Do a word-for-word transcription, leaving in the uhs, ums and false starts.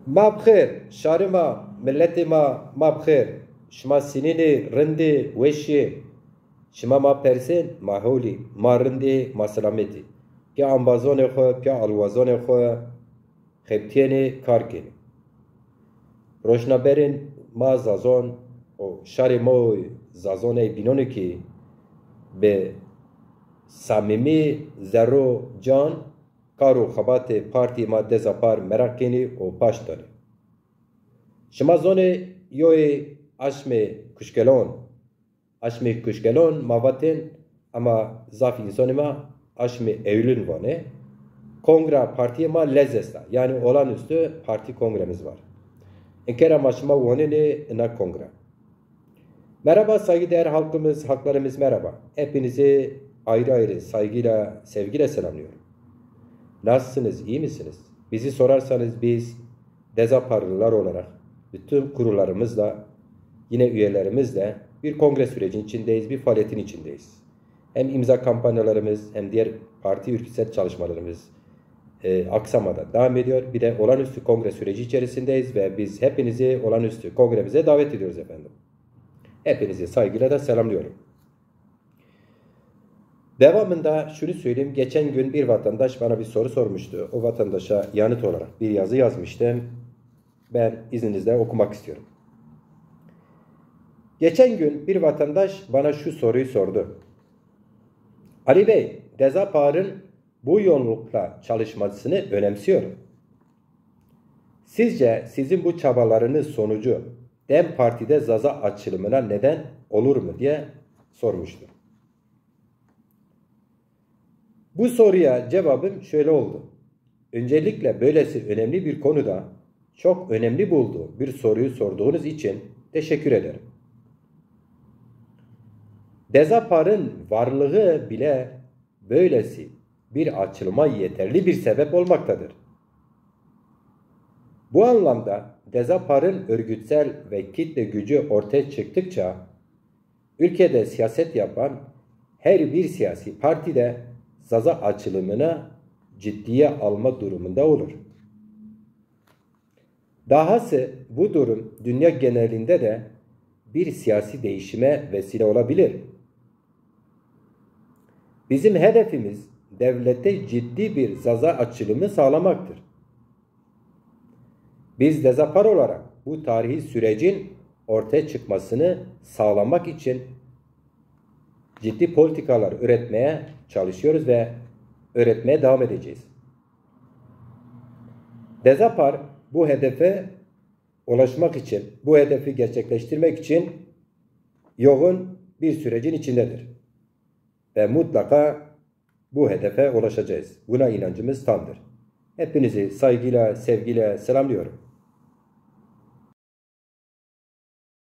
Ma bi xêr, şarê ma, miletê ma, ma bi xêr. Şima sinînê, rindê, weşî. Şima ma persên, ma hewlî, ma rindê, ma selametî. Pîya embazonê xwu, pîya alwazonê xwu xebitîyenê, kar kenê. Rojnaberên ma zazon û şarê ma û zazon ey bînonê kî bi samîmî zerr û can kar û xebatê partîyê ma Deza Par meraq kenî û paşt danê. Şima zonê yoyê aşmê kuşkelon, aşmê kuşkelon ma vatên, ema zaf însonê ma aşmê Eylül vanê. Kongra partîyê ma lez esta. Yanî olağanüstü parti kongremiz var. Inkera ma şima wanenê ina kongra. Merhaba saygıdeğer halkımız, halklarımız merhaba. Hepinizi ayrı ayrı saygıyla, sevgiyle selamlıyorum. Nasılsınız, iyi misiniz? Bizi sorarsanız biz Dezaparlılar olarak bütün kurullarımızla, yine üyelerimizle bir kongre sürecinin içindeyiz, bir faaliyetin içindeyiz. Hem imza kampanyalarımız hem diğer parti örgütsel çalışmalarımız e, aksamada devam ediyor. Bir de olağanüstü kongre süreci içerisindeyiz ve biz hepinizi olağanüstü kongremize davet ediyoruz efendim. Hepinizi saygıyla da selamlıyorum. Devamında şunu söyleyeyim. Geçen gün bir vatandaş bana bir soru sormuştu. O vatandaşa yanıt olarak bir yazı yazmıştım. Ben izninizle okumak istiyorum. Geçen gün bir vatandaş bana şu soruyu sordu. Ali Bey, Deza Par'ın bu yoğunlukla çalışmasını önemsiyorum. Sizce sizin bu çabalarınız sonucu DEM Parti'de Zaza açılımına neden olur mu diye sormuştu. Bu soruya cevabım şöyle oldu. Öncelikle böylesi önemli bir konuda çok önemli bulduğum bir soruyu sorduğunuz için teşekkür ederim. Deza Par'ın varlığı bile böylesi bir açılıma yeterli bir sebep olmaktadır. Bu anlamda Deza Par'ın örgütsel ve kitle gücü ortaya çıktıkça ülkede siyaset yapan her bir siyasi parti de Zaza açılımını ciddiye alma durumunda olur. Dahası bu durum dünya genelinde de bir siyasi değişime vesile olabilir. Bizim hedefimiz devlette ciddi bir Zaza açılımı sağlamaktır. Biz Deza Par olarak bu tarihi sürecin ortaya çıkmasını sağlamak için ciddi politikalar üretmeye çalışıyoruz ve üretmeye devam edeceğiz. Deza Par bu hedefe ulaşmak için, bu hedefi gerçekleştirmek için yoğun bir sürecin içindedir. Ve mutlaka bu hedefe ulaşacağız. Buna inancımız tamdır. Hepinizi saygıyla, sevgiyle selamlıyorum.